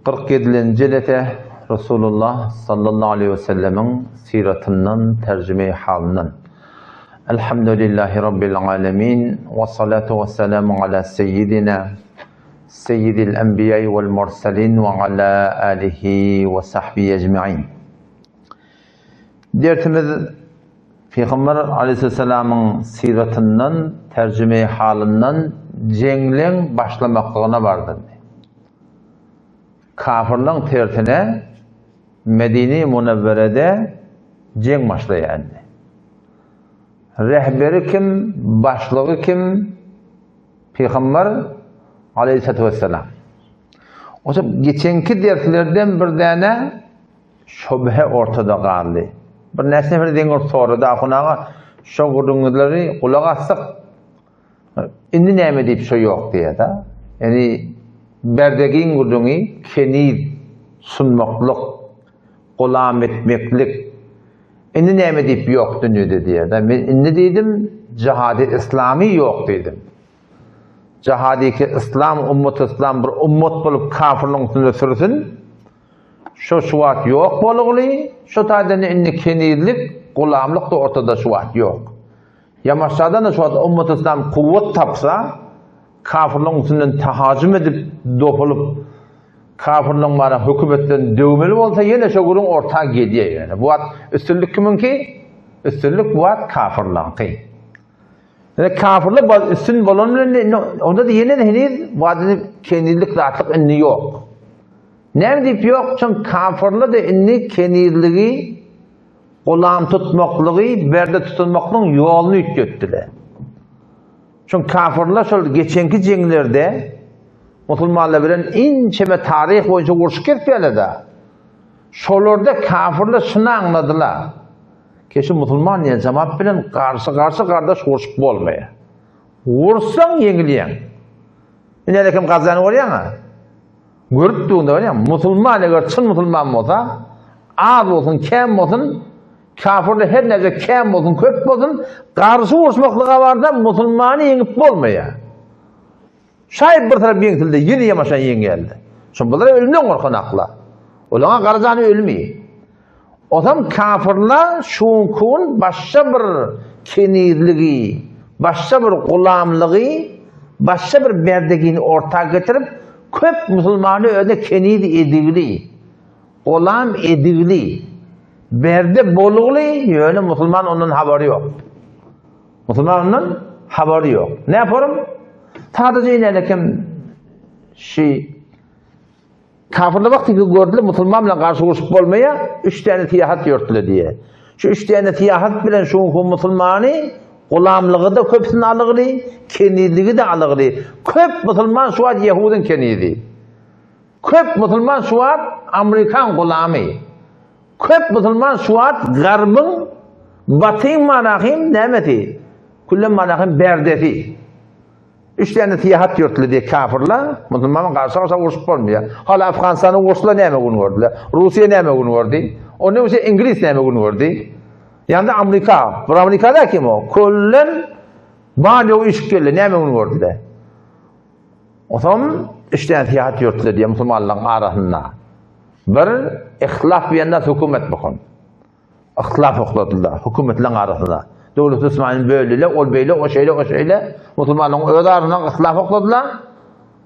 47-nji jelese Resulullah sallallahu aleýhi we sellemiň syratyndan, terjimeýi halyndan. Elhamdülillahi Rabbil alemin, we salatu we selamu ala seýidina, seýidil enbiýai wal mursalin we ala alihi we sahbihi ejmain. Dersimiz Pygamber aleýhissalamyň syratyndan, terjimeýi halyndan jeňleň başlamaklygyna bardy. Kafyrlaň tersine Medine-i Munewwerede jeň başlaýar indi. Rehberi kim, başlygy kim? Pygamber aleýhissalatu wessalam. Osa geçenki derslerden bir däne Şübhe ortada galdy. Bir näçe nefer deňir sorady Ahun aga, şo gürrüňiňizleri gulak asdyk. Indi näme diýip şo ýok diýýär-de. Ýani berdegiň gürrüňi keniz sunmaklyk, gulam etmeklik. Indi näme diýip ýok dünýede diýýär-de. Men indi diýdim, jihady islamy ýok diýdim. Jihady ki yslam, ummat yslam bir ummat bolup kafirligiň üstünde sürsün. Şo şu wagt ýok bolugly, şo taýdan indi kenizlik, gulamlyk-da ortada şu wagt ýok. Ýamaşjadan-da şu wagt ummat yslam kuwwat tapsa, kafirligiň üstünden tahajüm edip, dopulyp, kafirligiň bara hökümetlerini döwmeli bolsa, ýene şo gürrüň orta gelýär ýöne. Bu wagt üstünlik kimiňki? Üstünlik bu wagt kafirligiňki. Ýöne kafirler bal üstün bolan bilen indi onda da ýene heniz wagtyny kenizlik zatlyk indi ýok. Näme diýip ýok? Çünki kafirler de indi kenizligi, gulam tutmaklygy, berde tutunmaklygyň ýoluny üýtgetdiler. Çünki kafirler şol geçenki jeňlerde musulmanlar bilen inçeme taryh boýunça urşup gelipdirler-de. Şolarda kafirler şuny aňladylar. Keşi musulman diýen jemaat bilen garşy-garşy gardaş urşup bolmaýar. Ursaň ýeňilýäň. Ine hele kim Gazany görýäň-ä? Görüp durun-da görýäň. Musulman eger çyn musulman bolsa, az bolsun, kän bolsun, kafirler her näçe kän bolsun, köp bolsun, garşy uruşmaklyga barsa musulmany ýeňip bolmaýar. Şaýyp bir tarap ýeňsildi, ýene ýamaşan ýeňýärdi. Şo bular ölümden gorkan akla. Olaňa gara jany ölümi. Osam kafyrlar şuňkun başga bir kenizligi, başga bir gulamlygy, başga bir berdegini orta getirip, köp musulmany özüne keniz edigli, gulam edigli, berde bolugly, ýöne musulman ondan habary ýok. Musulman ondan habary ýok. Ne yaparym? Sadece inerlekem şi kafirler wagty ki gördüler musulman bilen garşy uruşyp bolmaýar, üç tane syýahat ýörtdüler diýe. Şu üç tane syýahat bilen şu musulmany gulamlygy da köpüsini alygly, kenizligi de alygly. Köp musulman şu wagt ýehudyň kenizi. Köp musulman şu wagt amerikan gulamy. Köp musulman şu wagt garbyň, batyň manahym nämesi? Küllem manahym berdesi. Üç däne syýahat ýurtly diýip kafirler musulmanyň garşy garşa urşup bolmaýar. Hala Afganistanda urşlar näme gün gördüler? Russiýa näme gün gördi? Ondan öňe Iňlis näme gün gördi? Ýa-da Amerika. Bir Amerika da kim o? Küllem bar ýogy üýşüp geldi. Näme gün gördüler? Otam üç däne syýahat ýurtly diýip musulmanlaryň arasynda. Bir ihtilaf diýende hökümet bokun. Ihtilaf okladylar hökümetleň arasynda. Döwlet Osmanyny böldüler, ol beýle, o şeýle, o şeýle. Musulmanlaryň öz arasynda ihtilaf okladylar.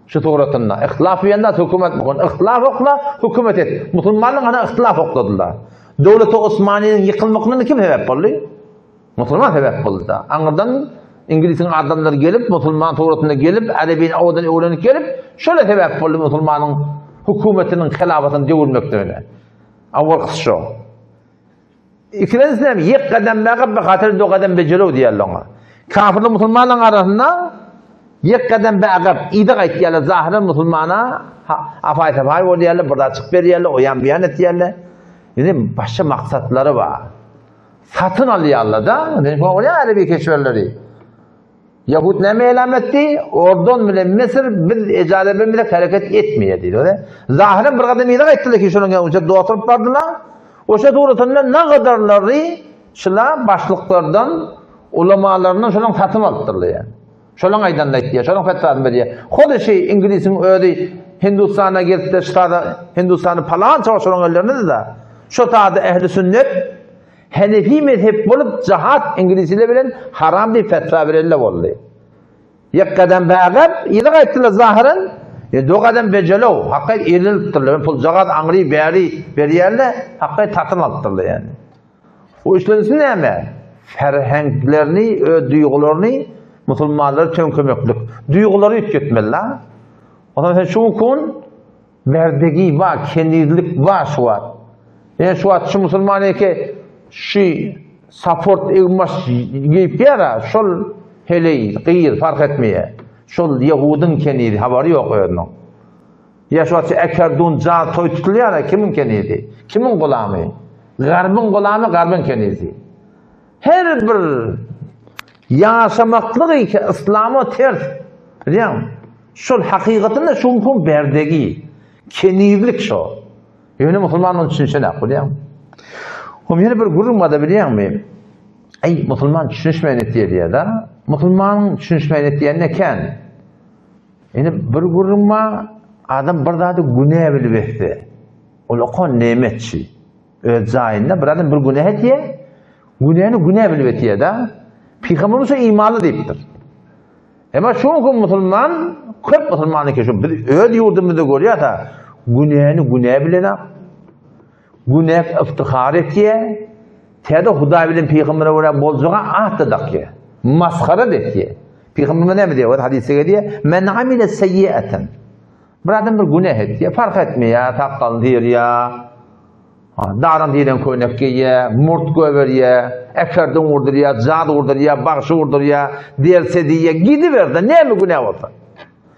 Şu suratynda ihtilaf diýende hökümet bokun. Ihtilaf okla, hökümet et. Musulmanlaryň ana ihtilaf okladylar. Döwlet Osmanynyň ýykylmagyna kim sebäp boldy? Musulman sebäp boldy-da. Aňyrdan Iňlisiň adamlary gelip, musulman suratynda gelip, arebini owadan öwrenip gelip, şöyle sebäp boldy musulmanyň hökümetiniň hilafatyny döwülmekligine. Awalkysy şo. Ikilenjisi näme? Ýek gadam be gab be hatyr do gadam be jelew diýerler oňa. Kafirler musulmanlaryň arasynda ýek gadam be agab, yza gaýtýarlar, zahyran musulmana afaý-safaý bolýarlar, bir zat çykyp berýärler, o ýan bu ýan etýärler. Indi başga maksatlary bar. Satyn alýarlar-da, bolýar arabi keşwerleri. Ýahud näme elam etdi? Ordon bilen Misr biz ejaza bermesek hereket etmeýär diýdi. Zahyran bir gadam yza gaýtdylar ki şonuň ýaly doturyp bardylar. Oşa suratynda nagadarlary şula başlyklardan, ulamalaryndan şolaň satyn alypdyrlar ýani. Şolaň aýdanyny aýtýar, şolaň fetwasyny berýär. Hol şeý Iňlisiň özi. Hindustana gelip-de şu tada Hindustany palança şolaryň ellerinde-de. Şu tada ehli sünnet Henefi mezhep bolup jahat iňlisler bilen haram diýip fetwa berelle boldy. Ýek gadam bägap, yza gaýtdylar zahyran. Ýa do gadam bejelow, hakyt elinipdirler. Puljagaz aňry bäri berýärler, hakyt satyn alypdyrlar ýani. Bu üçlenisi näme? Ferhenklerini, öz duýgularyny musulmanlara töňkemeklik. Duýgulary üýtgetmeli-la. Ondan sen şu kun berdegi bar, kenizlik bar şu wagt. Ýa şu wagt şu musulman eke şu saport egmaş geýip ýara, şol heleý, gyz fark etmeýär. Şol ýehudyň kenizi, habary ýok özüniň. Ýa şu wagt Ekerdun jan toý tutulýar-a, kimiň kenizi? Kimiň gulamy? Garbyň gulamy, garbyň kenizi. Her bir ýaşamaklygy ki yslama ters, bilýäňmi? Şol hakykatynda şu günki berdegi, kenizlik şo. Ýöne musulman ony düşünşenak, bilýäňmi? Hom ýene bir gürrüň barda bilýäňmi? Aý, musulman düşünişmeýän etýär diýýär-de. Musulmanyň düşünişmeýän etýänine kän. Indi bir gürrüň bar, adam bir zady günä bilip etse, ol okan nemetçi. Öz jaýynda bir adam bir günä etýär, günäni günä bilip etýär-de. Pygamberimiz şo imanly diýipdir. Emma şu gün musulman, köp musulman ki şu biz öz ýurdumyzda görýäs-ä, günäni günä bilenok. Günä iftihar etýär. Täze Hudaý bilen pygambere görä boljaga at-da dakýar. Masgara etýär. Pygamberimiz näme diýýär? Hadysda gelýär, Men amile seýýaten. Bir adam bir günä etýär, fark etmeýär, sakgalyny syrýar, daran diýlen köýnek geýýär, murt göberýär, äkerden urdurýar, jaz urdurýar, bagşy urdurýar, derse diýýär, gidiberse näme günä bolsa.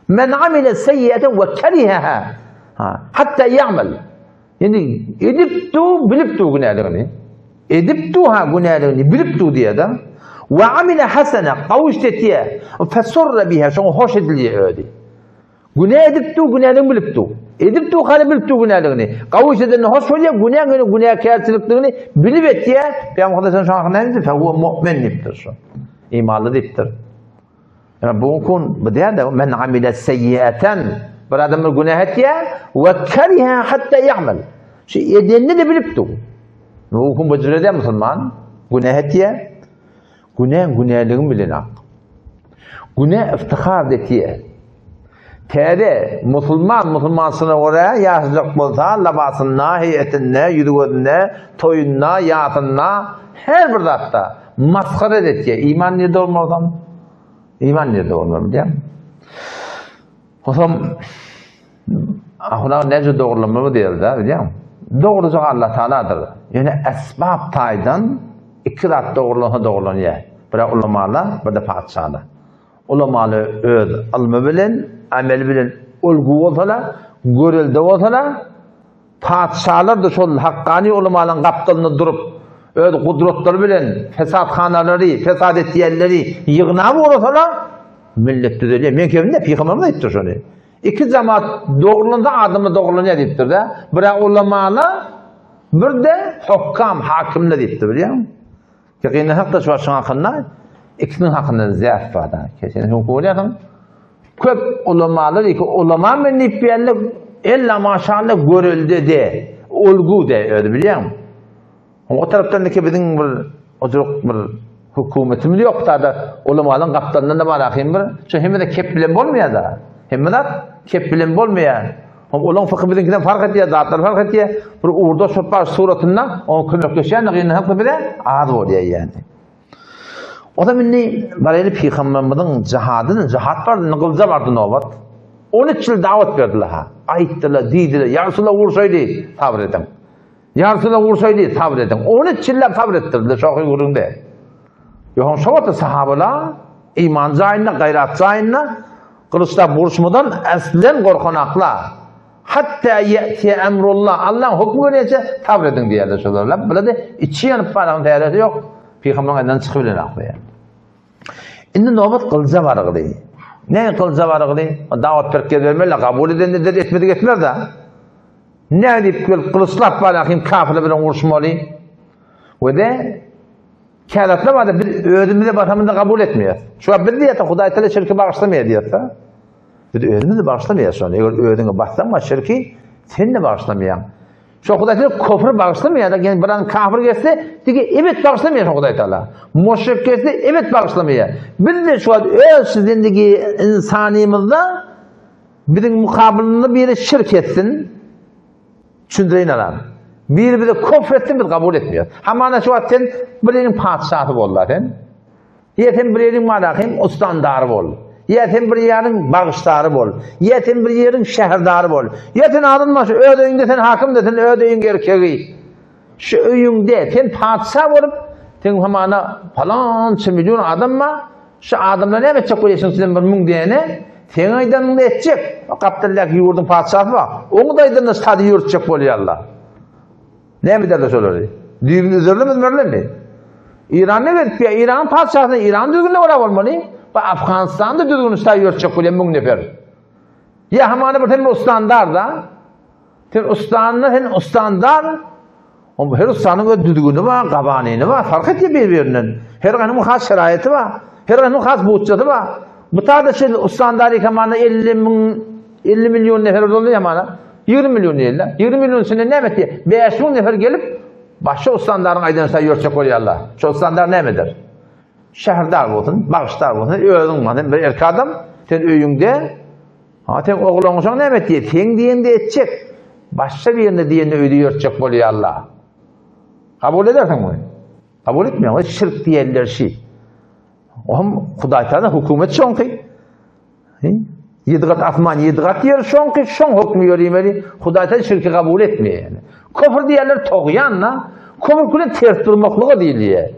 Men amile seýýaten we kerihaha. Hatta ýa'mel. Indi edip du, bilip du günäligini. Edip du ha günäligini, bilip du diýýär-de. Wa amile hasana, gawy iş etýär. Fesurra biha, şoňa hoş edilýär özi. Günä edip du, günäligini bilip du. Edip du, hany bilip du günäligini. Gawy iş edende hoş bolýar, günäň ýöne günäkärçilikdigini bilip etýär. Pygamber sallallahu aleyhi ve sellem şoňa näme diýipdir? Fehuve mu'min diýipdir şo. Imanly diýipdir. Ýa bu kun bu däl-de men amile seýýaten bir adam bir günah etýär we keriha hatta ýa'mel. Şu edenini de bilip dur. Bu kun bu jürede musulman günah etýär. Günah günäligini bilenak. Günah iftihar etýär. Täze musulman musulmansyna görä ýaşajak bolsa labasynda, heýetinde, ýüzi gözünde, toýunda, ýasynda, her bir zatda masgara etýär. Iman nirde bolmazam? Iman nirde bolmaz bilýäňmi? Hosam Ahuna näce dogrulanmaly diýerdi, bilýäňmi? Dogrujak Allah Taaladyr. Ýöne esbap taýdan iki zat dogrulansa dogrulanýar. Bir ulamalar, bir-de patyşalar. Ulamalar öz ylmy bilen, ameli bilen ulgy bolsalar, görelde bolsalar, patyşalar-da şol hakkany ulamalaryň gapdalynda durup, öz gudratlary bilen fesathanalary, fesat etýänleri ýygnap ugrasalar, millet düzelýär. Men keminde pygamberimiz aýtdy şony. Iki jemaat dogrulansa adamlar dogrulanýar diýipdir-de. Bir-ä ulamalar, bir-de hokkam, hakimler diýipdir, bilýäňmi? Ýakynda hakda şu başyň hakynda ikisiniň hakynda zäh bar da. Sen hukuk bolýarsyň. Köp ulamalar iki ulama men diýip berle ella maşallah görelde de olgu de özi bilýäňmi? O tarapdan ki biziň bir ojuryk bir hökümetimiz ýok da ulamalaryň gapdalyndan da bar ahym bir. Şu hemme de kep bilen bolmaýar da. Hemme zat kep bilen bolmaýar. Hom olaň fykhy biziňkiden fark etýär, zatlar fark etýär. Bir ugurdaş bolup bar suratynda oňa kömekleşýän gynansak bize az bolýar ýani. O zaman indi baraýly pygamberimiziň jihadyny, jihat bardy, indi gylja bardy nobat. 13 ýyl dawat berdiler ha. Aýtdylar, diýdiler, ýa Resulallah urşaýdy, sabyr ediň. Ýa Resulallah urşaýdy, sabyr ediň. 13 ýyllap sabyr etdirdiler, şohy gürrüňde. Ýoň şo wagtda sahabalar iman jaýynda, gaýrat jaýynda Gylyçlap uruşmadan aslen gorkanaklar. Hatta ýe'tiye emrullah, Allaň hökmi gelýänçä sabyr ediň diýýärler şolar. Bularda içi ýanyp barýan täresi ýok. Pygamberyň elinden çykyp bilenok diýýär. Indi nobat gylyja bargyly. Ne gylyja bargyly? Dawat berip gezbermeli, kabul eden eder, etmedik etmez-de. Nädip gelip gylyçlap barýan kim kafirler bilen uruşmaly? We de Käratlar barda biz özümize basamyzda kabul etmeýäris. Şu wagt biz diýýäs, Hudaý Taala şirki bagyşlamaýar diýýäs. Biz özümiz bagyşlamaýarys şony. Eger özüňe bassaň bar şirki, sen de bagyşlamaýaň. Şo Hudaý Taala kofry bagyşlamaýar. Yani bir adam kafir gelse, dige ebet bagyşlamaýar şo Hudaý Taala. Müşrik gelse ebet bagyşlamaýar. Biz de şu wagt öz zindigi insanymyzda biziň mukabylynda biri şirk etsin, düşündireýin alan. Biri bize kofr etsin biz kabul etmeýäris. Hamana şu wagt sen bir ýeriň patyşasy bolda sen. Ýa sen bir ýeriň malahym ustandary bol. Ýa sen bir ýeriň bagyşdary bol. Ýa sen bir ýeriň şäherdary bol. Ýa sen adynma şu öz öýüňde sen hakymda sen öz öýüň erkegi. Şu öýüňde sen patyşa bolup, sen hamana palança million adam bar. Şu adamlar näme etjek bolýarsyň sizden bir müň däne? Seň aýdanyňda etjek. Gapdaldaky ýurduň patyşasy bar. Oň da aýdanyny şady ýörütjek bolýarlar. Näme ederler şolary? Düýbüni üzerlemi, üzmerlemi? Eýran ne gezip ýa Eýranyň patyşasyna Eýran düzgünine görä bolmaly. Bu Afganistanda düzgüni şaý ýörtjek bolýar müň nefer. Ýa hamana bir sen bir ustandar da. Sen ustandar, sen ustandar. O her ustanyň öz düzgüni bar, gabanyny bar, fark etýär bir-birinden. Her ganyň has şeraýaty bar. Her ganyň has butçasy bar. Bu tada şeýle ustandar hamana 50 müň 50 million nefer boldy hamana. 20 million diýildi. 20 million içinde näme etdi? 5000 nefer gelip başga ustandaryň aýdanyny saý ýörtjek bolýarlar. Şol ustandar nämedir? Şäherdar bolsun, bagşdar bolsun, özüň bolsun, bir erkek adam, sen öýüňde, ha sen ogluň şoň näme etdi? Sen diýende etjek. Başga birine diýende öýde ýörtjek bolýarlar. Kabul edersiňmi? Kabul etmeýär. Şirk diýenler şi. Ohm Hudaý Taala hökümet şoňky. Ýedi gat asman, ýedi gat ýer şoňky, şoň hökmi ýörimeli. Hudaý Taala şirki kabul etmeýär ýani. Kufr diýerler togýan-da, kufr bilen ters durmaklyga diýilýär.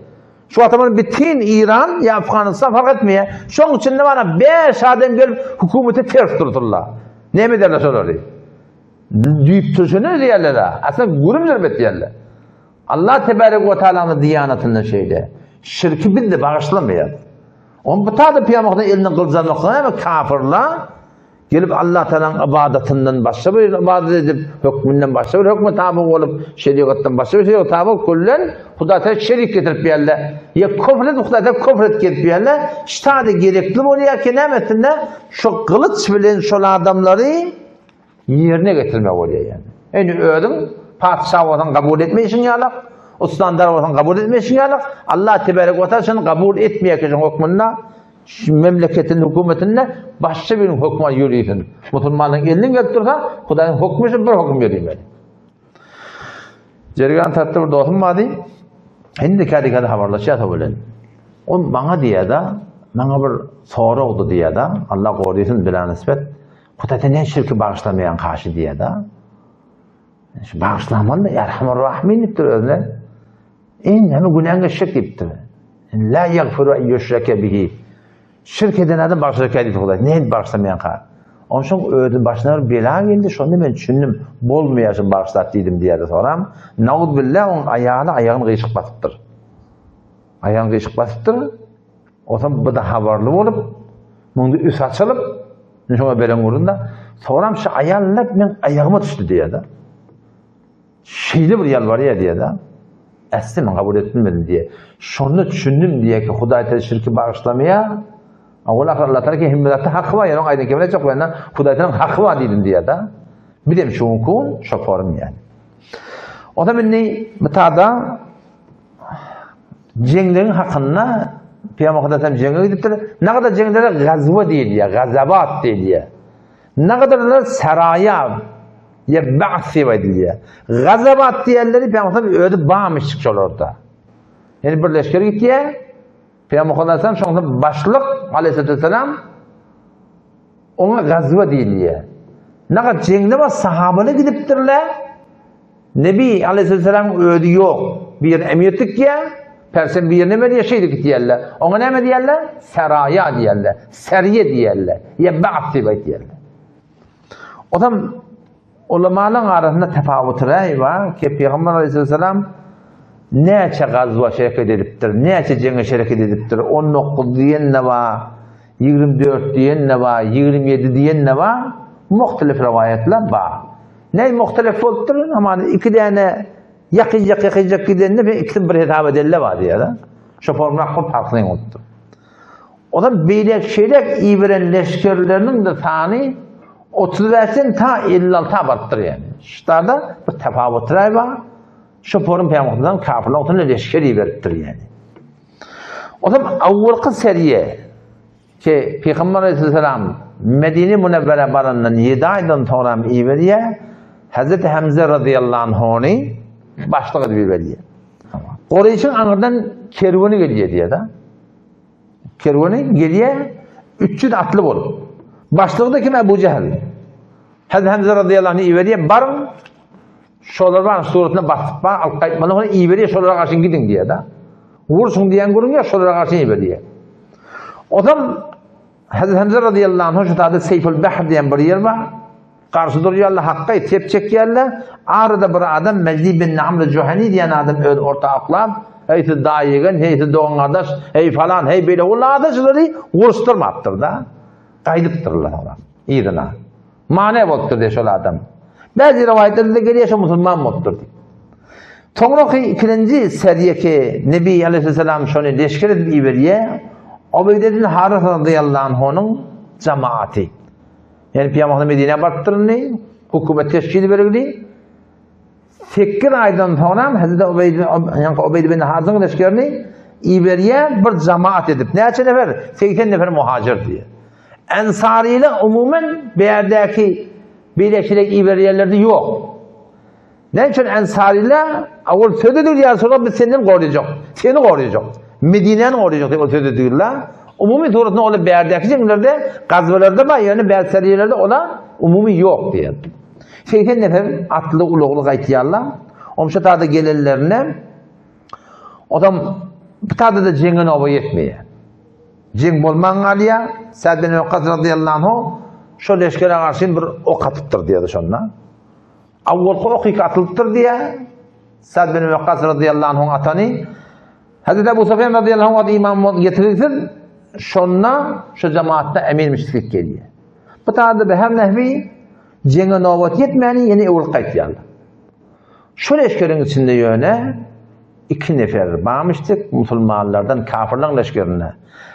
Şu wagt mana bütin Iran ýa Afganistan fark etmeýär. Şoň içinde mana 5 adam gelip hökümete ters dursunlar. Näme ederler şolary? Düýp türşüne diýerler. Aslynda gürüm zerbe diýerler. Allah tebarek we taalanyň diýanatynda şeýle. Şirki biz de bagyşlamaýar. On bu taýda pyýamakdan elinden gylyç almak näme kafirler gelip Allah Taalanyň ybadatyndan başga bir ybadat edip, hökmünden başga bir hökme taby bolup, şerigatdan başga bir şerigata taby bolup, küllen Hudaý Taala şerik getirip berler. Ýa küfr edip Hudaý Taala küfr edip gelip berler. Şu taýda gerekli bolýar ki näme etsinler? Şu gylyç bilen şol adamlary Ýerine getirmek bolýar ýani. Indi özüň patyşa bolsaň kabul etmeýşiň ýalak, ustandar bolsaň kabul etmeýşiň ýalak, Allah tebarek we taala şony kabul etmeýär kişiň hökmünde şu memleketin hökümetinde başga biriniň hökmü ýörisin. Musulmanyň elinden gelip dursa, Hudaýyň hökmü şu bir höküm ýörimeli. Jergan tatly bir dostum bardy. Indi kädi-kädi habarlaşýar şo bilen. Ol maňa diýýär-de, maňa bir soragdy diýýär-de, Allah gorysyn bila nisbet. Hudaý sen näme şirki bagyşlamaýaň kaşy diýýär-de. Şu bagyşlamaly Erhamur Rahmin diýipdir özüne. Iň näme günäňe şirk diýipdir. La ýagfiru en ýuşreke bihi. Şirk eden adam bagyşlar diýipdir Hudaý. Näme bagyşlamaýaň ka? Onsoň özüniň başyna bir bela geldi, şonda men düşündim, bolmaýar şu bagyşlap diýdim diýýär-de soňram, nauzbillah oň aýaly aýagyny gyşyk basypdyr. Aýagyny gyşyk basypdyr. Onsoň bu-da habarly bolup, muňda üs açylyp, men şoňa beren gürrüňde, soňram şu aýal lep meň aýagyma düşdi diýýär-de. Şeýle bir ýalbarýar diýýär-de. Äsli men kabul edip bilmedim diýýär. Şonda düşündim diýýär ki, Hudaý Taala şirki bagyşlamaýar. Owal ahyr Allah Taala ki hemme zatda haky bar, ýöne aýdan kemine çok ýöne Hudaý Taala haky bar diýdim diýýär-de. Bilem şu gün şoporym ýani. O zaman indi mütada Jeňleriň hakynda Pygamber Mukaddes jeňe gidipdir. Nagada jeňlere gazwa diýilýär, gazabat diýilýär. Nagadarlar saraýa ýa ba's diýip aýdylýar. Gazabat diýenleri Pygamber özi barmyş şolarda. Ýani bir leşger gitýär. Pygamber Mukaddes şoňda başlyk aleyhisselam oňa gazwa diýilýär. Nagat jeňde bar sahabalar gidipdirler. Nebi aleyhisselamyň özi ýok. Bir ýerine emir tikýär, persen bir ýerine berýär, şeýdip gitýärler. Oňa näme diýerler? Seraýa diýerler, seriýe diýerler, ýa ba'd diýip aýtýarlar. Otam ulamalaryň arasynda tapawut raý bar ki, Pygamber aleyhisselam näçe gazwa şereket edipdir, näçe jeňe şereket edipdir, 19 diýen-de bar, 24 diýen-de bar, 27 diýen-de bar, muhtelif rowaýatlar bar. Näme muhtelif bolupdyr? Aman iki däne ýakynjak ýakynjak gidende bir ikisini bir hesap edelle bar diýýär. Şo forma bir parhlyň bolupdyr. Ozal beýlek-şeýlek iberen leşgerleriniň-de sany 35-den ta 56-a barypdyr ýaly. Şularda bir tapawutlar bar. Şu forum pygamberden kafirler otuna leşger iberipdir ýaly. Ozal awwalky seriýe ki Pygamber aleyhisselam Medine Münevvere barandan 7 aýdan soňra iberýär. Hazreti Hamza radıyallahu anhuny başlyk edip iberýär. Kureýşiň aňyrdan kerweni gelýär diýýär-de. Kerweni gelýär 300 atly bolup. Başlygy da kim Ebu Jehil. Hazreti Hamza radıyallahu anhu iberýär, baryň şolar bar suratyna basyp bar, alyp gaýtmaly ony iberýär, şolara garşy gidiň diýýär-de. Urşuň diýen gürrüň ýok, şolara garşy iberýär. Ozam Hazreti Hamza radıyallahu anhu şu taýda Seýful Bahr diýen bir ýer bar. Garşy durýarlar, hakga tep çekýärler. Arada bir adam Mejdi bin Amr Juhani diýen adam öz orta aklap, Heý siz daýy ýegen, heý siz dogan gardaş, heý falan, heý beýle ol adaçylary uruşdyrmapdyr da. Gaýdypdyrlar olar yzyna. Mane bolupdyr diýe şol adam. Bäzi rowaýatlarda gelýär şo musulman bolupdyr diýip. Soňraky ikinji seriýeki Nebi aleyhisselam şony leşger edip iberýär. Ubeýde ibn Haris radıyallahu anhunyň jemaaty. Ýani Pygamberimiz Medinä barypdyr indi, hökümet teşkil berildi. 8 aýdan soňra Hazreti Ubeýd ýani Ubeýd ibn Harysyň leşgerini iberýär bir jemaat edip. Näçe nefer? 80 nefer muhajir diýär. Ensarylar umuman bärdäki beýlekilik iberýärlerdi ýok. Näme üçin Ensarylar awal söz edilýär, soňra biz senden gorajak, seni gorajak, Medinäni gorajak diýip söz edilýär. Umumy suratynda olar bärdäki jeňlerde, gazwalarda bar, ýöne bärseriýelerde olar umumy ýok diýär. 80 nefer atly ulagly gaýtýarlar. Omşa tada gelenlerinde odam bu tada-da jeňe noba ýetmeýär. Jeň bolman galýar. Sa'd bin Waqqas radıyallahu anhu şo leşgere garşy bir ok atypdyr diýýär şonda. Awwalky ok iki atylypdyr diýýär. Sa'd bin Waqqas radıyallahu anhu atany. Hazreti Abu Sufyan radıyallahu anh imam bolup getirilsin, şonda şu jemaatda emir müşrik gelýär. Bu taýda be her nehwi jeňe nobat ýetmäni ýene öwrülip gaýtýarlar. Şu leşgeriň içinde ýöne iki nefer barmyşdyk musulmanlardan kafirleň leşgerinde.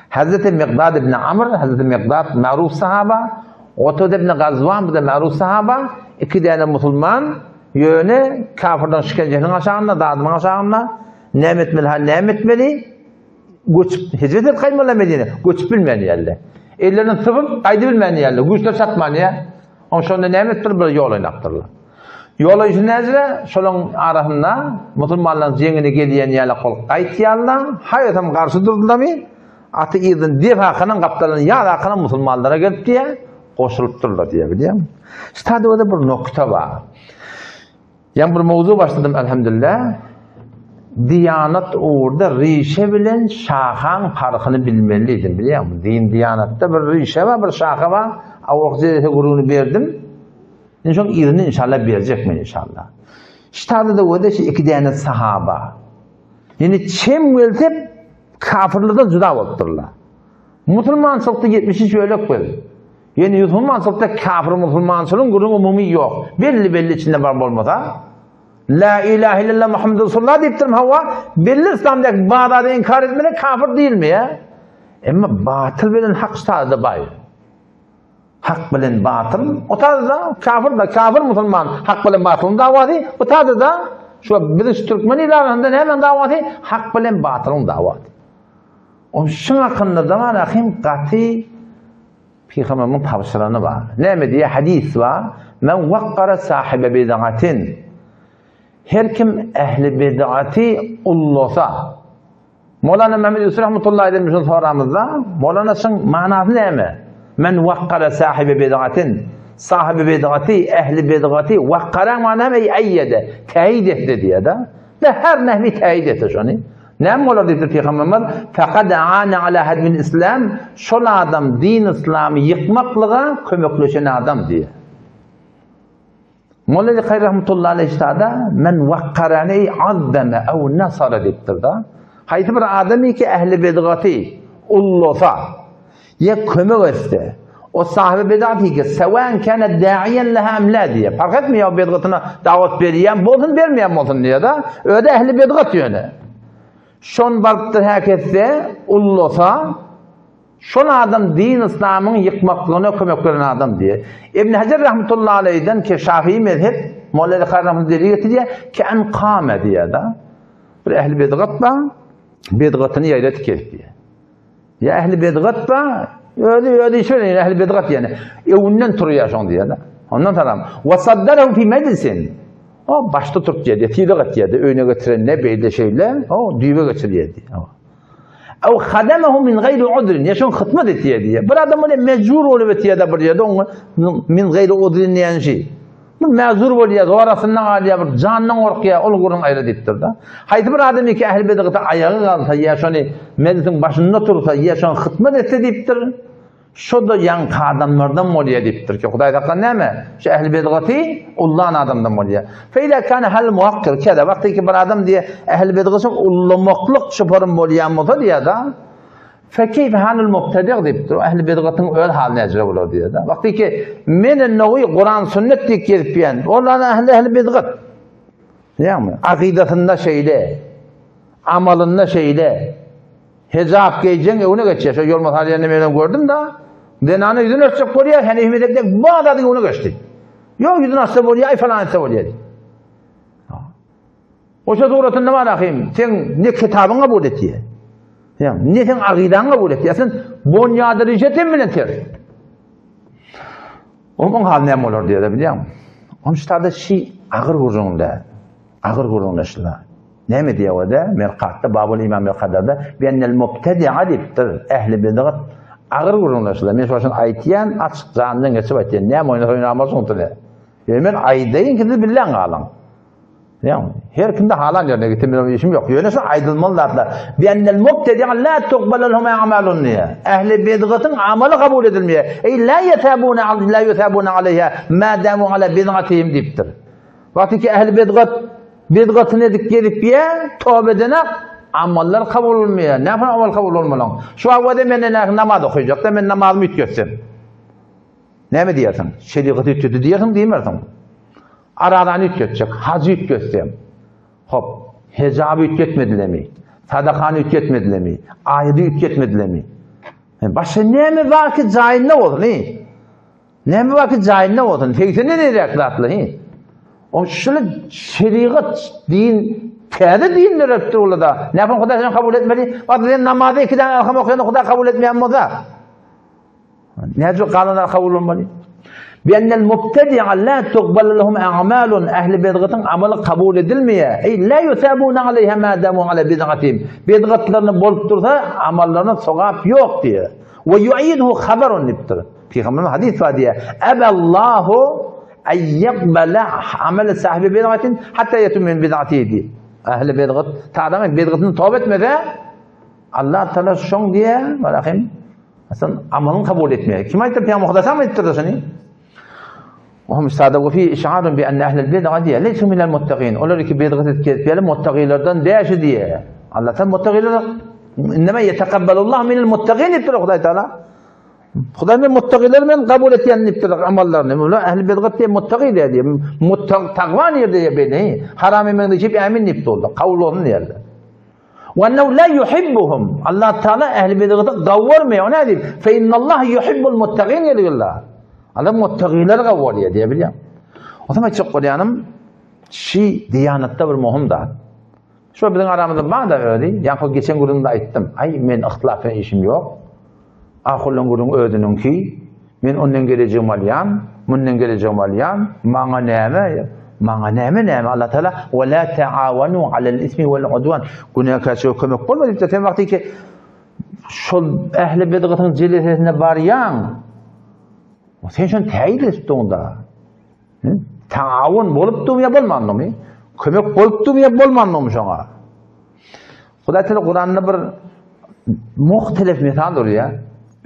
Hazreti Miqdad ibn Amr, Hazreti Miqdad maruf sahaba, Utbe ibn Gazwan bu da maruf sahaba, iki däne musulman ýöne kafirleň şikenjesiniň aşagynda, zadynyň aşagynda näme etmeli, ha näme etmeli? Göçüp, hijret edip gaýtmalylar Medine, göçüp bilmän ýerler. Ellerini sypyp gaýdyp bilmän ýerler, güýçleri çatman ýer. Oň şonda näme etdir bir ýol oýnapdyrlar. Ýol oýşy näzire şolaň arasynda musulmanlaryň jeňine gelýän ýaly bolup gaýtýarlar. Haýsam garşy durdularmy? Aty yzdan dep hakynyň gapdalyny ýaz hakynyň musulmanlara gelip diýä goşulypdyrlar diýä bilýäňmi? Şu taýda bir nokta bar. Ýa bir mowzu başladym elhamdülillah. Diýanat ugurda rişe bilen şahaň parhyny bilmeli diýdim bilýäňmi? Din diýanatda bir rişe bar, bir şaha bar. Awalky jedese gürrüňini berdim. Indi şoň yzyny inşallah berjek men inşallah. Ştada da wede şu iki däne sahaba. Ýani çem gelse kafirlerden juda bolupdyrlar. Musulmançylykda 73 bölek biz. Ýani musulmançylykda kafir musulmançylygyň gürrüňi umumy ýok. Belli belli içinde bar bolmasa. La ilahe illallah Muhammed Resulullah diýipdirim hawa. Belli İslamdaky bazary inkar etmeli kafir diýilmeýär. Emma batyl bilen hak ştada bar. Hak bilen batyl, o tarzda kafir da kafir musulman hak bilen batylyň dawasy, bu tarzda şu biziň şu türkmen ilarasynda näme dawasy? Hak bilen batylyň dawasy. Oň şuň hakynda da bar ahim gaty Pygamberimiň tabşyrany bar. Näme diýýär? Hadis bar. Men wakkara sahibe bid'atin. Her kim ehli bid'aty ullasa, Molana Mehmet Ýusuf rahmetullahi aleyh şunu soramyzda, Molana şuň manasy näme? Men wakkara sahibi bid'atin. Sahibi bid'ati, ehli bid'ati wakkara mana ey eyyede, teyid etdi diýe da. Ve her nehvi teyid etdi şony. Näme bolar diýdi Peygamberimiz? Faqad aana ala hadmil islam. Şol adam din islamy ýykmaklyga kömekleşen adam diýe. Molla Ali Kaýy rahmetullahi aleyh ştada men wakkarany ey azzama ew nasara diýipdir da. Haýsy bir adamy ki ehli bidgaty ullasa ýa kömek etse o sahibi bidgaty ki sewan kana da'iyan laha am la diýe. Fark etmeýär o bidgatyna dawat berýän bolsun bermeýän bolsun diýe da. Öde ehli bidgat ýöne. Şon barypdyr häketse ullasa. Şol adam din yslamyň ýykmaklygyna kömek beren adam diýýär. Ibn Hajar rahmetullahi aleýhden ki Şafii mezhep Molla Ali Kary rahmetullahi delil getirýär ki en kame diýýär da. Bir ehli bidgat bar, bidgatyny ýaýradyp gezip diýýär. Ýa ehli bidgat bar, özi özi işi bilen ehli bidgat ýani öwünden turýar şoň diýýär da. Ondan salam. Wa saddarahu fi mejlisin. O başda turup diýýär, sylag etýär, öýüne getiren ne beýle şeýle, o düýbe geçirýär diýýär. Ew hadamehu min gaýri udrin, ýa şoň hyzmat etýär diýýär. Bir adam bolýar mejbur bolup etýär-de bir ýerde oňa min gaýri udrin diýen şey. Bu mezur bolýar, zorasyndan galýar, bir jandan gorkýar, ol gürrüň aýry diýipdir-de. Haýsy bir adam iki ähli bidgata aýagy galsa, ýa şony mejlisiň başynda tursa, ýa şoň hyzmat etse diýipdir. Şo-da ýaňky adamlardan bolýar diýipdir ki, Hudaý saklan näme? Şu ähli bidgaty ullan adamdan bolýar. Feýle kâne hal muwakkir kâde wagty ki bir adam diýe ähli bidgaty ullamaklyk şyparym bolýan bolsa diýýär-de. Fekeyfe halul mubtadi' diýipdir. Ähli bidgatyň öz haly näjire bolar diýýär-de. Wagty ki men ennewi Kuran sünnet diýip gezip ýän, olar ähli ähli bidgat. Ýagny akydasynda şeýle, amalynda şeýle. Hejap geýjeň öňüne geçýär. Şo ýolma salýanda menem gördüm-da. Zenana ýüzüni örtjek bolýar, Henifi mezhepde bar zadyň öňüne geçdi. Ýok, ýüzüni açsa bolýar, aý falan etse bolýar. Oşa suratynda bar ahym, sen ne kitabyň kabul etýär. Ýa ne sen agydaň kabul etýär. Sen bonýady rişet bilen ters. Onuň haly näme bolar diýýär, bilýäňmi? Onuň ştada şi agyr gürrüňde. Agyr gürrüňdeşler. Näme diýýär o-da? Merkatda, Babul Iman bil Kadarda, Bi-ennel mubtedi'a diýipdir, ähli bidgat. Agyr gürrüňdeşler. Men şonuň üçin aýtýan, açyk jandan geçip aýtýan. Näme oýnasa oýnamasyň tile. Ýöne men aýdaýyn ki, siz billäň galyň. Ýagny, her kimde halan ýerine gitsin, meniň işim ýok. Ýöne şu aýdylmaly zatlar. Bi-ennel mubtedi'a la tuqbalu lehum a'malun diýýär. Ähli bidgatyň amaly kabul edilmeýär. Eý la ýesabuna la ýesabuna aleýha ma damu ala bidgatihim diýipdir. Wagty ki ähli bidgat bidgatyny edip gezip ýa toba edenak amallar kabul bolmaýar. Näme amal kabul bolmalyň? Şu wagtda men näme namaz okaýjakda men namazymy üýtgetsem. Näme diýersiň? Şerigaty üýtgetdi diýersiň, diýmersiň. Arazany üýtgetjek, hajy üýtgetsem. Hop, hejaby üýtgetmedilermi? Sadakany üýtgetmedilermi? Aýady üýtgetmedilermi? Başga näme bar ki jaýynda bolsun, he? Näme bar ki jaýynda bolsun, segsenden eräk zatly, he? O şuly şerigat, din, täze din döretdi ola-da. Näme Hudaý seni kabul etmedi? Bak sen namazy iki däne elham okaýanda Hudaý kabul etmeýän bolsa. Näce galanlar kabul bolmaly? Bi-ennel mubtedi'a la tuqbalu lehum a'malun ähli bidgatyň amaly kabul edilmeýär. Eý la yusabuna aleyha ma damu ala bidgatihim. Bidgatlaryny bolup dursa amallaryna sogap ýok diýýär. We yu'iduhu habarun diýipdir. Pygamberimiz hadys bar diýýär. Aballahu ay yaqbala amala sahibi bid'atin hatta yetum min bid'atihi diýip. Ähli bidgat, tadamy bidgatyny toba etmese Allah Taala şoň diýýär, Rahim. Sen amalyny kabul etmeýär. Kim aýtdy? Pygamber Hudaý saňa aýtdyr şony. Ohm sada we fi işarun bi enne ahlel bid'a diýýär. Leysu minel muttaqin. Olar iki bidgat edip gezip ýaly muttaqilerden däşi diýýär. Allah sen muttaqiler innema yetekabbalullah minel muttaqin diýipdir Hudaý Taala. Hudaý men muttaqiler men kabul etýän diýipdir amallaryny. Mular ähli bidgat diýip muttaqi diýdi. Muttaq takwa nirde diýip beni. Haram ýemegini içip ämin diýip durdy. Kabul olsun diýerler. Ve ennehu la yuhibbuhum. Allah Teala ähli bidgaty gawurmaýar. O nädip? Fe innallah yuhibbul muttaqin diýilýär. Allah muttaqileri gawurýar diýe bilýär. O zaman aýtjak bolýanym şi diýanatda bir möhüm zat. Şu biziň aramyzda bar-da özi, ýaňky geçen gürrüňde aýtdym. Aý, men yhtilaf bilen işim ýok. Ahunlaň gürrüňi özüniňki. Men ondan gelejegimi alýan, mundan gelejegimi alýan. Maňa näme? Maňa näme näme? Allah Taala we la taawanu alal ismi wal udwan. Günäkärçilige kömek bolma diýipdir. Sen wagty ki şol ähli bidgatyň jelesesine barýaň. Sen şony täýin edip durda. Taawun bolupdymy ýa bolmandymy? Kömek bolupdymy ýa bolmandymy şoňa? Hudaý Teala Kuranda bir muhtelif misal durýar.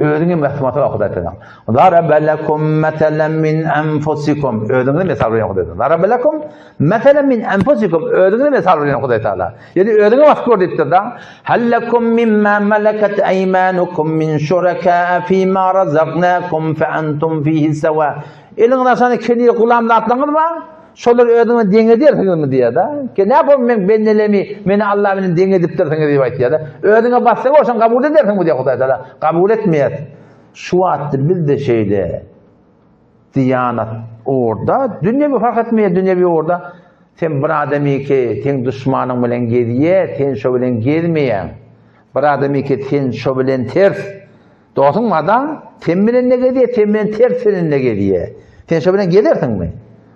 Özüňe mesal bar Hudaý Teala. Daraba lekum meselen min enfusikum. Özüňe mesal berýär Hudaý Teala. Daraba lekum meselen min enfusikum. Özüňe mesal berýär Hudaý Teala. Ýani özüňe basyp gör diýipdir da. Hal lekum mimma malakat aymanukum min şuraka fi ma razaqnakum fa antum fihi sawa. Eliňiz aşany kedi gulam zatlaryňyz bar. Şolary özüňe deň edersiňizmi diýýär-de. Ki näpom meň bendelemi meni Allah bilen deň edipdirsiňiz diýip aýtýar-da. Özüňe basjak bolsaň kabul edersiňmi diýýär Hudaý Tagala. Kabul etmeýär. Şu wagtda biz-de şeýle diýanat ugurda, dünýewi fark etmeýär, dünýewi ugurda sen bir adamyky seň duşmanyň bilen gezýär, sen şo bilen gezmeýäň. Bir adamyky sen şo bilen ters. Dostuň bar-da, sen bilen-de gezýär, sen bilen ters bilen-de gezýär. Sen şo bilen gezersiňmi?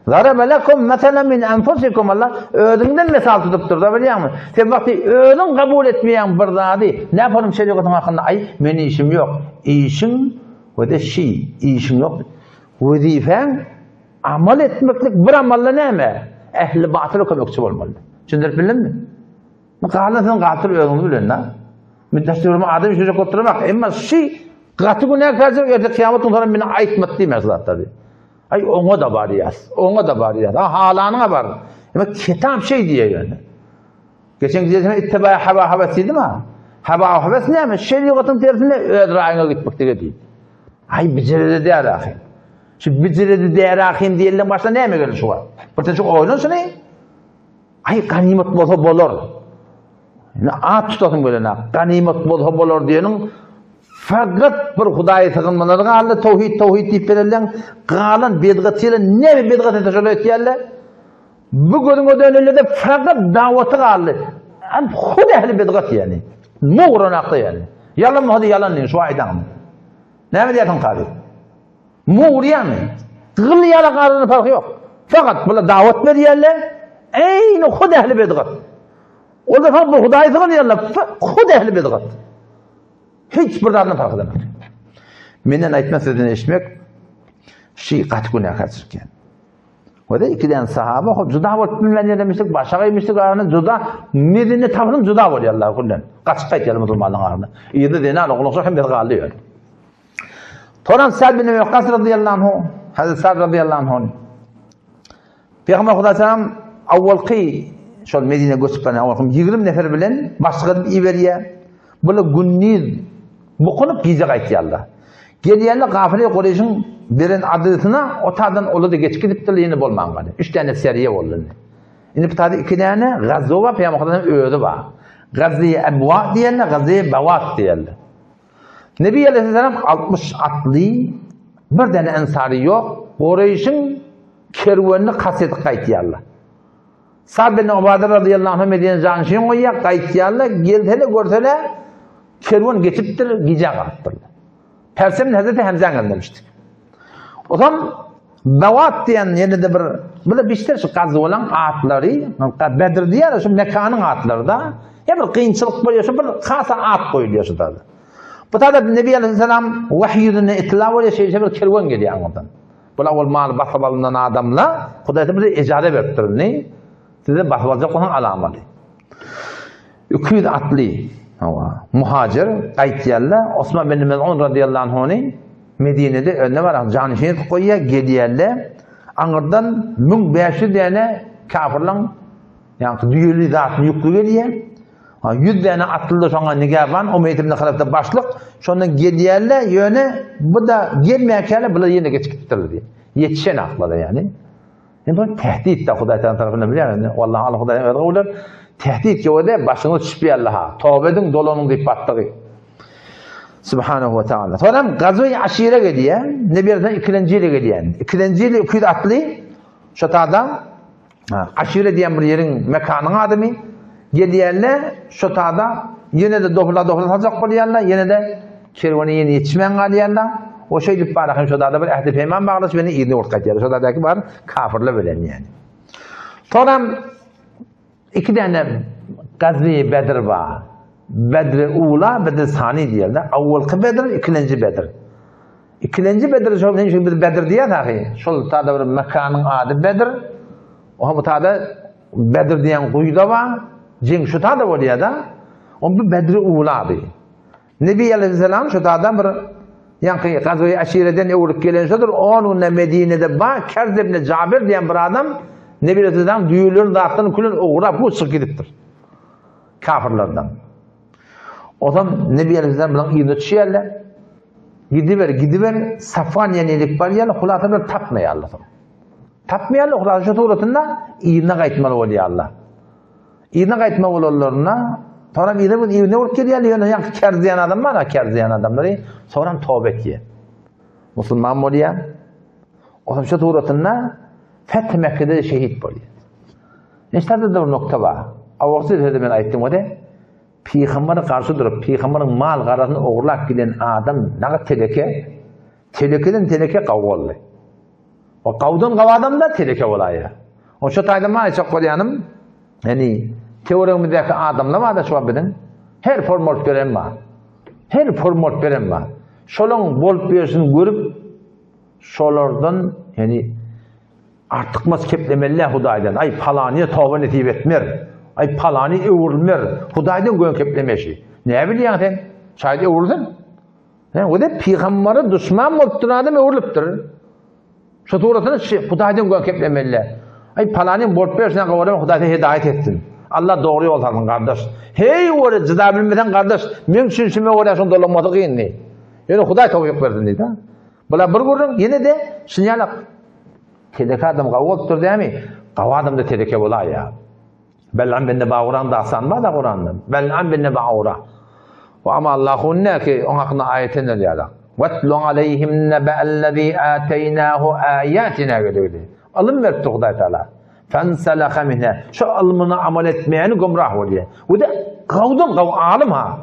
Zaraba lekum meselen min enfusikum Allah özüňden mesal tutupdyr-da bilýäňmi? Sen wagty özüň kabul etmeýäň bir zady, näpanym şerigatyň hakynda aý, meniň işim ýok. Işiň we-de şi, işiň ýok. Wezipäň amal etmeklik bir amalda näme? Ähli batyla kömekçi bolmaly. Düşündirip bildimmi? Galan sen gatyr özüňiz bilen da. Men daş döwrüme adam işlejek bolup duramok. Emma şu gaty günäkärçilik erte kyýamat gün sonra meni aýtmat diýmez zatlary. Aý oňa da barýas. Oňa da barýas. Ha halanyňa bar. Emma kitap şey diýýär ýöne. Geçen gije itteba hava havas diýdim ha. Hava havas näme? Şerigatyň tersine öz raýyňa gitmek diýdi. diýdi. Aý bijiredi däl ahy. Şu bijiredi däl ahyn diýenden başda näme geldi şu wagt? Bir sen şu oýlan şuny. Aý ganymat bolsa bolar. Indi at tutasyň gelenak. Ganymat bolsa bolar diýeniň fakat bir Hudaýa sygynmalar galdy. Towhid, towhid diýip berelleň. Galan bedgat ýele näme bedgat etse şol etýärler. Bu gözüň ödönelde fakat dawaty galdy. Am hud ähli bedgat ýani. Mugranakda ýani. Ýalan bolsa ýalan diýin şu aýdan. Näme diýýärsiň kazy? Mugryýamy? Gyl ýaly garyny parhy ýok. Fakat bular dawat berýärler. Eýni hud ähli bedgat. Olar fakat bu Hudaýy sygynýarlar. Hud ähli bedgat. Hiç bir zadyny parh edemez. Menden aýtmak sizden eşitmek şi gaty günäkärçilik ýaly. Wada ikiden sahaba hop juda bolup bilmän ýeremişlik, başa gaýmyşlyk arasynda juda medine tapynyp juda bolýarlar kullen. Gaçyp gaýtýarlar musulmanlaryň arasynda. Yzda zenan oglanlar hem galdy ýöne. Toran Sa'd bin Ebi Waqqas radiyallahu anhu, Hazret Sa'd radiyallahu anhu. Peygamber Hudaý salam awwalky şol Medine göçüp baran awwalky 20 nefer bilen başlyk edip iberýär. Bular gündiz bukunyp gije gaýtýarlar. Gelýärler gafile Kureýşiň beren adresine o tadan olar da geçip gidipdirler ýene bolman galdy. 3 tane seriýe boldy indi. Indi bu taýda 2 tane gazwa bar, Peygamber Hudaýyň özi bar. Gazzy Ebwa diýerler, Gazzy Bawat diýerler. Nebi aleyhisselam 60 atly bir däne ensary ýok, Kureýşiň kerwenini kast edip gaýtýarlar. Sa'd bin Ubada radıyallahu anh Medine janşyn goýýar, gaýtýarlar, gelsele görsele kerwen geçipdir, gijä galypdyrlar. Persem Hazreti Hemzä göndermişdik. O zaman Bawat diýen ýene-de bir bu da bişdir şu gazwalaň atlary, Bedr diýýär şu mekanyň atlary da. Ýa bir kynçylyk bolýar, şu bir hasa at goýulýar şu da. Bu da Nebi Aleyhisselam wahiý ýüzünde itla bolýar, şeýle bir kerwen gelýär aňyrdan. Bular ol maly basyp alynan adamlar, Hudaý bize ejaza beripdir indi. Size basyp aljak bolsaň alamaly. 200 atly hawa, muhajir gaýtýarlar. Osman bin Mez'un radiyallahu anhuny Medinede önüne baran janyşyn edip goýýar, gelýärler. Aňyrdan 1500 däne kafirleň ýa-da düýeli zatyny ýükli gelýär. 100 däne atly da şoňa nigaban Umeýt ibn Halafda başlyk, şondan gelýärler, ýöne bu da gelmäkäler bular ýene geçip gitipdirler diýip. Ýetişen aklara ýani. Indi bu tehdit de Hudaý Taala tarapyndan bilýän indi. Wallahi Allah Hudaýyň özi gowy biler. Tehdit ýok ede başyňyza düşüp ýaly ha. Toba ediň, dolanyň diýip batdygy. Subhanahu wa taala. Soňra Gazwe Aşire gelýär. Ne bir ýerden ikilenji ýere gelýär. Ikilenji ýyl 200 atly şo tada Aşire diýen bir ýeriň mekanyň adamy gelýärler, şo tada ýene-de dofla-dofla saljak bolýarlar, ýene-de kerwene ýene ýetişmän galýarlar. O şeýdip bar hem şo tada bir ähdi peýman baglaşyp ýene yzyna bolup gaýtýarlar. Şo tadaky bar kafirler bilen ýani. Soňra iki däne Gazwi Bedr bar. Bedri Ula, Bedri Sani diýerler. Awwalky Bedr, ikilenji Bedr. Ikilenji Bedr şol näme üçin biz Bedr diýýäs ahy. Şol tada bir mekanyň ady Bedr. Oha bu tada Bedr diýen guýuda bar. Jeň şu tada bolýar-da. On bu Bedri Ula diýip. Nebi aleyhisselam şu tada bir ýaňky Gazwe Aşireden öwrüp gelen şodur. On günde Medinede ba Kerz ibn Jabir diýen bir adam Nebi aleyhisselam düýelerini zatdan külen ugrap bu çykyp gidipdir. Kafirlerden. Ozan Nebi aleyhisselam bilen yzyna düşýärler. Gidiber, gidiber, Safwan diýen ýerik barýarlar, hulasa bir tapmaýarlar soň. Tapmaýarlar, Hudaý şu suratynda yzyna gaýtmaly bolýarlar. Yzyna gaýtma bolanlarynda, soňra yzyna bir yzyna bolup gelýärler, ýöne ýaňky kerz diýen adam bar, kerz diýen adamlary soňra toba etýär. Musulman bolýar. Onuň şu suratynda Feth Mekgede şehit bolýar. Niştada bir nokta bar. Awalky sözde men aýtdym o-da, Pygambere garşy durup, pygamberiň mal-garasyny ogurlap giden adam nagat teleke, telekeden teleke gaw boldy. O gawdan gaw adam da teleke bolaýýar. O şu taýda maý aýtjak bolýanym, ýani töweregimizdäki adamlar bar-da şu wagt biziň, her form bolup beren bar. Her form bolup beren bar. Şolaň bolup berşini görüp, şolardan ýani Artykmaç keplemeli-dä Hudaýdan. Aý, palanyýa toba nesip etmer. Aý, palany öwrülmer. Hudaýdan göni keplemeşi. Näme bilýäň sen? Şaýat öwrülsin. He, o-da pygambere duşman bolup duran adam öwrülipdir. Şu suratyny şu Hudaýdan göni keplemeli-dä. Aý, palanyň bolup berşine gabarym Hudaý seni hidaýat etsin. Allah dogry ýol salsyn, gardaş. Heý, ora jyda bilmeseň, gardaş, meň düşünişime görä şoň dolanmasy kyndy. Ýöne Hudaý towfyk bersin diýdi. Bular bir gürrüň, ýene-de şuny ýalak Teleke adam gawy bolupdyr dämi? Gawy adam-da teleke bolaýýar. Bel'am bin Baguran dastan bar-da Kuranda. Bel'am bin Baura. Wa ama Allahu ki oň hakynda aýat indirýär. Watlu aleýhim nebe'ellezî âteýnâhu âyâtinâ geldi. Ylym beripdir Hudaý Taala. Fensalaha minha. Şu ylmyna amal etmeýäni gümrah bolýar. Bu da gawdan gaw alym ha.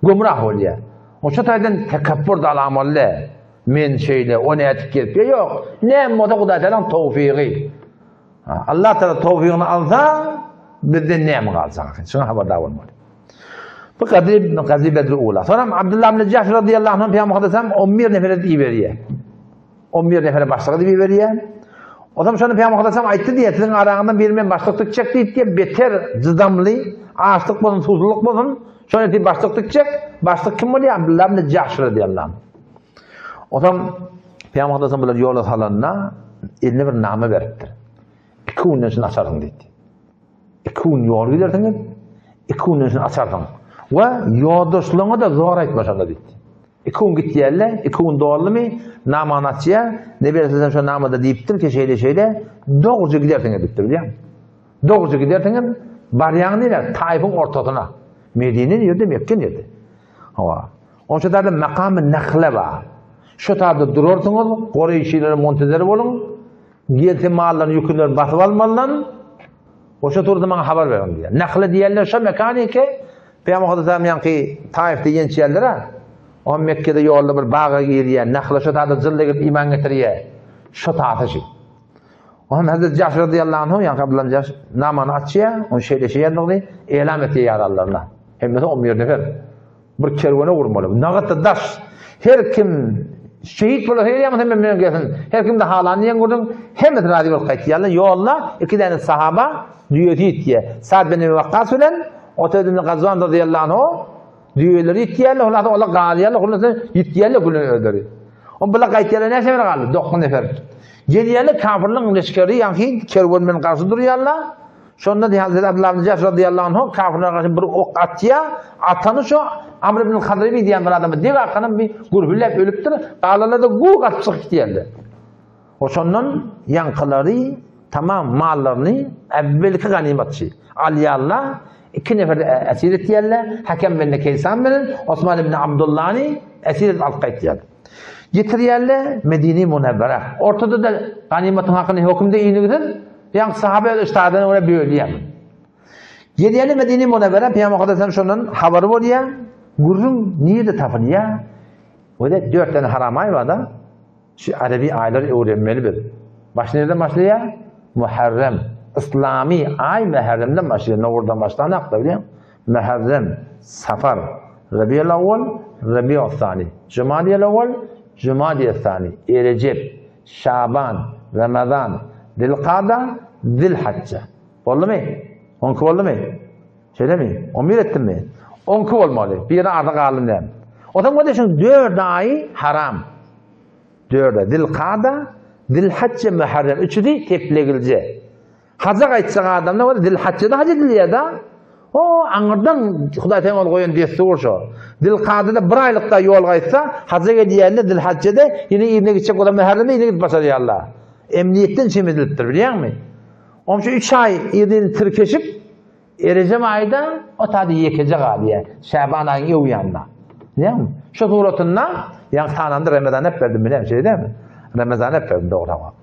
Gümrah bolýar. Oşa taýdan tekepbur da alamaly. Men şeýle, o nädip gelip, ýok. Näme bolsa Hudaý Tagalaň towfygy. Allah Tagala towfygyny alsa, bizden näme galjak? Şuňa habardar bolmaly. Bu Gazi Gazi Bedr ula. Soňra Abdullah ibn Jahş radiyallahu anh Peygamber Muhammed 11 nefere iberýär. 11 nefere başlyk edip iberýär. Ondan şony Peygamber Muhammed aýtdy diýär, siziň araňyzdan biri men başlyk dikjek diýip diýär, beter jydamly, açlyk bolsun, susuzlyk bolsun, şony diýip başlyk dikjek. Başlyk kim bolýar? Abdullah ibn Jahş radiyallahu anh. Onsoň Pygamber Aleyhisselam bular ýola salanda eline bir name beripdir. Iki günden şunu açarsyň diýdi. Iki gün ýol gidersiňiz, iki günden şunu açarsyň. We ýoldaşlaryňa da zor aýtma şonda diýdi. Iki gün gitýärler, iki gün doldumy, namany açýar. Nebi Aleyhisselam şo namada diýipdir ki, şeýle şeýle, dogruja gidersiňiz diýipdir, bilýäňmi? Dogruja gidersiňiz, barýaň nirä? Taýfyň ortasyna. Medine nirde, Mekke nirde? Hawa. Onça taýda makamy nahle bar. Şo taýda durarsyňyz, Kureýşilere muntezer boluň. Gelse mallaryny, ýükünlerini basyp almalydan. Oşa turda maňa habar beriň diýýär. Nahle diýenler şo mekan eke. Pygamber Muhammed ýaňky Taýfda ýençýärler-ä. O Mekgede ýolda bir baga girýär. Nahle şo taýda jylla girip iman getirýär. Şo taýda şi. Onuň Hazreti Jahş radiyallahu anhu, ýaňky Abdullah Jahş namany açýar, ony şeýle şeýle ýazdygyny elam etýär ýaranlaryna. Hemmesi 11 nefer. Bir kerwene gurmaly. Nagata daş. Her kim şehit bolsa gelýär, hem men gelsin. Her kimde halan diýen gürrüň, hemmesi razy bolup gaýtýarlar. Ýolda iki däne sahaba düýesi ýitýär. Sa'd bin Ebi Wakkas bilen Utbe ibn Gazwan radiyallahu anhu düýeleri ýitýärler, hulasa olar galýarlar, hulasa ýitýärler gülün özleri. On bular gaýtýarlar, näçe nefer galdy? 9 nefer. Gelýärler kafirliň leşgeri, ýagny kerwen bilen garşy durýarlar. Şonda diýýär Hazreti Abdullah ibn Jahş radiyallahu anhu kafirlere garşy bir ok atýar. Atany şo Amr ibn Hadrami diýen bir adama dek arkanam bir gürhülläp ölüpdir. Galanlar-da guw gaçyp çykyp gidýärler. O şondan ýaňkylary tamam mallaryny äwwelki ganymatçy alýarlar. Iki nefer esir etýärler. Hakem ibn Keýsan bilen Osman ibn Abdullany esir edip alyp gaýtýarlar. Getirýärler Medine-i Munewwere. Ortada-da ganymatyň hakyny hökümde inigsiz, ýaňky sahaba öz iştihadına görä bölýär. Gelýärler Medine-i Munewwere, Pygamber Muhammed şondan habary bolýar. Gürrüň nirede tapylýar? Öde dört tane haram aý bar-da. Şu arabi aýlary öwrenmeli biz. Baş nireden başlaýar? Muharrem. Islami aý Muharremden başlaýar. Nowruzdan başlanakda bilýän. Muharrem, Safar, Rabiul Awwal, Rabiul Sani, Jumadiýel Awwal, Jumadiýel Sani, Erejep, Şaban, Ramazan, Zilkada, Zilhajja. Boldumy? Onki boldumy? Şeýlemi? On bir etdimmi? Onki bolmaly. Biri arda galdy näme? O zaman bolýar şuň dört aýy haram. Dört Zilkada, Zilhajja, Muharrem üçüsi teplegilje. Haja gaýtjak adamlar bolsa Zilhajjada haj edilýär-de. O aňyrdan Hudaý sen ol goýan dessur şo. Zilkadada bir aýlykda ýol gaýtsa, haja gelýärler Zilhajjada, ýene yzyna gitjek bolsa Muharremde ýene gidip başarýarlar. Emniýetden çem edilipdir, bilýäňmi? Onuň üçin üç aý yzyn tirkeşip, Erejep aýda o taýda ýekeje galýar. Şäban aýyň öň ýanynda. Bilýäňmi? Şu suratynda ýaňky sananda Remezan hep berdim, bilýäňmi, şeýle dälmi? Remezan hep berdim, dogry hawa.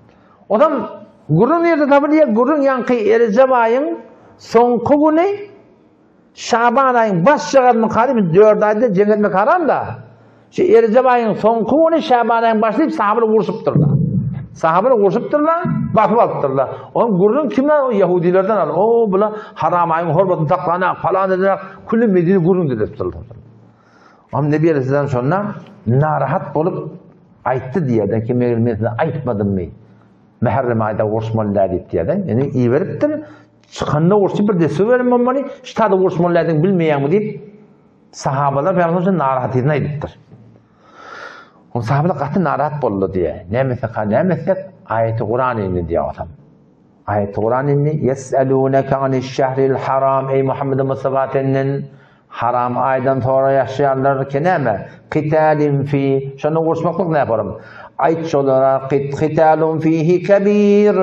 Onam gürrüň nirde tapylýar? Gürrüň ýaňky Erejep aýyň soňky güni Şaban aýyň başjagazyny karyp, indi dört aýda jeň etmek haram-da. Şu Erejep aýyň soňky güni Şaban aýyň başy diýip sahabalar urşupdyrlar. Sahabalar urşupdyrlar, basyp alypdyrlar. Onuň gürrüň kimden? O ýahudilerden al. O bular haram aýyň hormatyny saklanak, palan edenak, külli Medine gürrüň edipdirler. Onuň Nebi Aleyhisselam şonda narahat bolup aýtdy diýýär, ki meger men size aýtmadymmy? Muharrem aýda uruşmaly däl diýip diýýär. Ýani iberipdir. Çykanda urşy bir desur beren bolmaly, ştada uruşmaly däldigini bilmeýäňmi diýip, sahabalar Pygamber üçin narahatyny aýdypdyr. O sahabalar gaty narahat boldy diýýär. Näme etsek, ha näme etsek, aýaty Kuran indi diýýär otam. Aýaty Kuran indi, Ýes'elûneke aniş-şehril haram, eý Muhammed Mustafa senden haram aýdan soraýaşýarlar ki näme? Qitalin fi, şonda uruşmaklyk näme bolam? Aýt şolara, qitalun fihi kebir.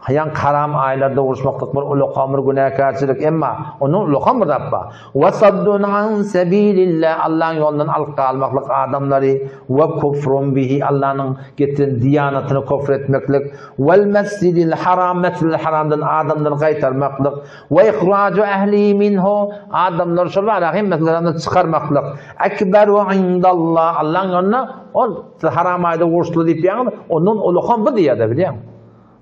Haýan haram aýlarda uruşmaklyk bir ulakan bir günäkärçilik, emma ondan ulakan bir zat bar. Wa saddun an sabilillah, Allahyň ýolundan alyp galmaklyk adamlary, we kufrun bihi, Allanyň getiren diýanatyny kufr etmeklik, wal mesjidil haram, mesjidil haramdan adamlary gaýtarmaklyk, we ihraju ehlihi minhu, adamlary şol bara hemmesini ondan çykarmaklyk. Ekberu indallah, Allahyň ýanynda ol siz haram aýda uruşdylar diýip ýaňyz, ondan ulakan bu diýýär-de bilýäňmi?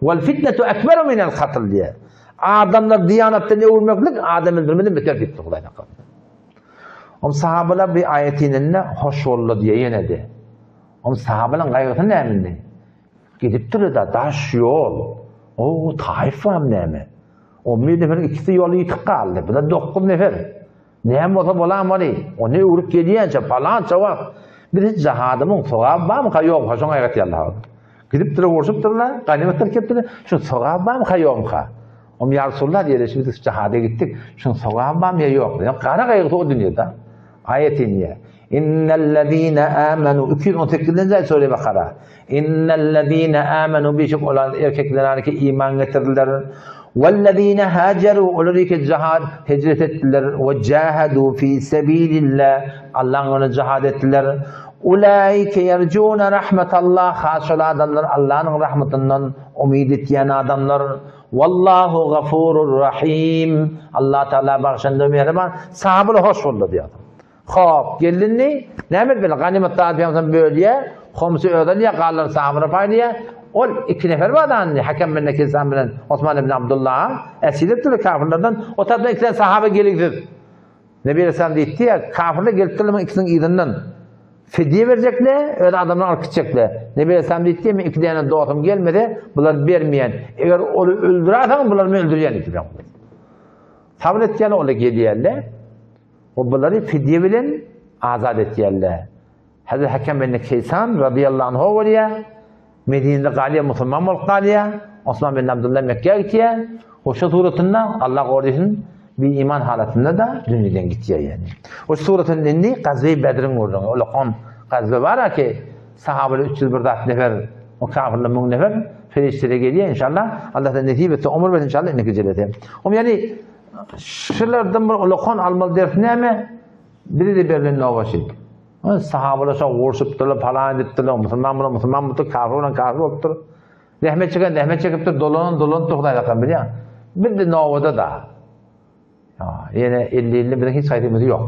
Wal fitnetu ekberu minel katl diýýär. Adamlar diýanatdan öwürmeklik adam öldürmeden beter diýipdir Hudaý saklasyn. Om sahabalar bir aýat inende hoş boldy diýýär ýene-de. Om sahabalaryň gaýgysy näme indi? Gidipdir da daş ýol. O Taif barmy näme? 11 neferiň ikisi ýoly ýitip galdy. Bu da 9 nefer. Näme bolsa bolamaly, ony öwrüp gelýänçä palança wagt biz hiç jahadymyň sogaby barmyka ýokmyka şoňa aýratýarlar. Gidipdirler urşupdyrlar, ganymat alyp gelipdirler, şuň sogaby barmyka ýokmyka? Om ýa Resulallah diýýärler, şu biz jahada gitdik, şuň sogaby barmy ýa ýokmy? Ýa gara gaýgysy o dünýede. Aýat inýär. Innellezine amenu 218-nji aýat sure Bakara. Innellezine amenu bişik olar erkekler ki iman getirdiler. Wellezine hajeru olar ki jihad hicret etdiler we jahadu fi sebilillah Allah'ın yolunda jihad etdiler. Ulaike yercuna rahmetallah has şol adamlar Allah'ın rahmetinden umyt etýän adamlar. Wallahu gafurur rahim. Allah Teala bagşandy mähriban. Sahabalar hoş boldy diýýär. Hop, geldi indi. Näme etmeli? Ganymat zady pygamberimiz bölýär. Homsy özi alýar, galany sahabara paýlaýar. Ol iki nefer bar da indi, Hakem bin Kesan bilen Osman ibn Abdullah esir etdiler kafirlerden. O tarapdan iki tane sahaba geliksiz. Nebi Aleyhisselam diýdi ya, kafirler gelipdirler muň ikisiniň yzyndan. Fidýe berjekler, öz adamlaryny alyp gitjekler. Nebi Aleyhisselam diýdi, men iki däne dostum gelmese, bulary bermeýän. Eger ony öldürerseň, bulary men öldürýän diýdi. Sabyr etýärler, olar gelýärler. We bulary fidýe bilen azat etýärler. Hazreti Hakem bin Keýsan radyýallahu anhu bolýar. Medinede galýar, musulman bolup galýar. Osman bin Abdullah Mekgä gitýär. We şu suratynda Allah gorasyn bir iman halatynda da dünýeden gitýär ýani. O suratynda indi Gazwe Bedriň gürrüňi. Ulakan gazwe bar ki sahabalar 301 zat nefer, o kafirler 1000 nefer perişdeler gelýär inşallah. Allah da nesip etse, ömür bersin inşallah indiki jelese. Om ýani Şulardan bir ulakan almaly ders näme? Bize-de berlen nobaşy. Sahabalar şo urşupdyrlar, palan edipdirler, musulman bilen musulman bolupdyr, kafir bilen kafir bolupdyr. Zähmet çeken zähmet çekipdir, dolanan dolanypdyr Hudaý saklasyn bilýäň. Biz-de nobada da. Ýene 50 ýylda biziň hiç haýsymyz ýok.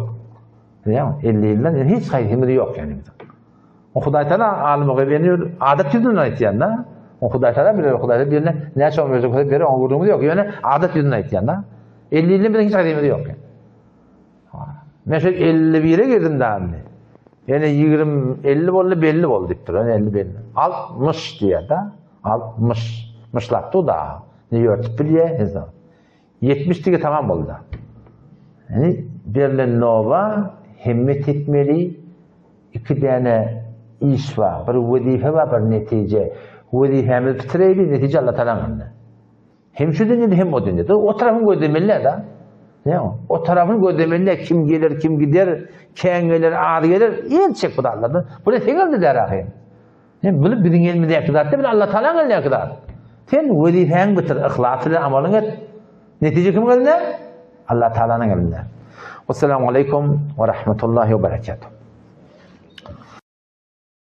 Bilýäňmi? 50 ýyldan hiç haýsymyz ýok ýani biziň. O Hudaý Taala alymy gaýyp ýani adat ýüzünden aýtýan-da. O Hudaý Taala biler, Hudaý Taala birine näçe ömür berjek bolsa berer, oňa gürrüňimiz ýok. Ýöne adat ýüzünden aýtýan-da. 50 ýyldan biziň hiç haýsymyz ýok. Men şu 51-e girdim da indi. Ýene 20 50 boldy, belli boldy diýipdir. Ýene 50 belli. 60 diýýär-de. 60. Myşlapdy da. Ne ýörtüp bilýär, ne zat. 70 digi tamam boldy. Ýani berlen noba hemmet etmeli, Iki däne iş bar, bir wezipe bar, bir netije. Wezipemizi bitireýli, netije Allah Tagalaň elinde. Hem şu dünýede hem o dünýede. O tarapyny gözlemeli da. Ne o? O tarapyny gözlemeli kim geler, kim gider, kän geler, az geler, el çek bu zatlardan. Bu ne seň elinde däl ahyry. Sen bilip biziň elimizdäki zat däl, Allah Taalanyň elindäki zat. Sen wezipäňi bitir, yhlas bilen amalyňy et. Netije kimiň elinde? Allah Taalanyň elinde. Wassalamu aleýkum we rahmetullahi we berekatuh.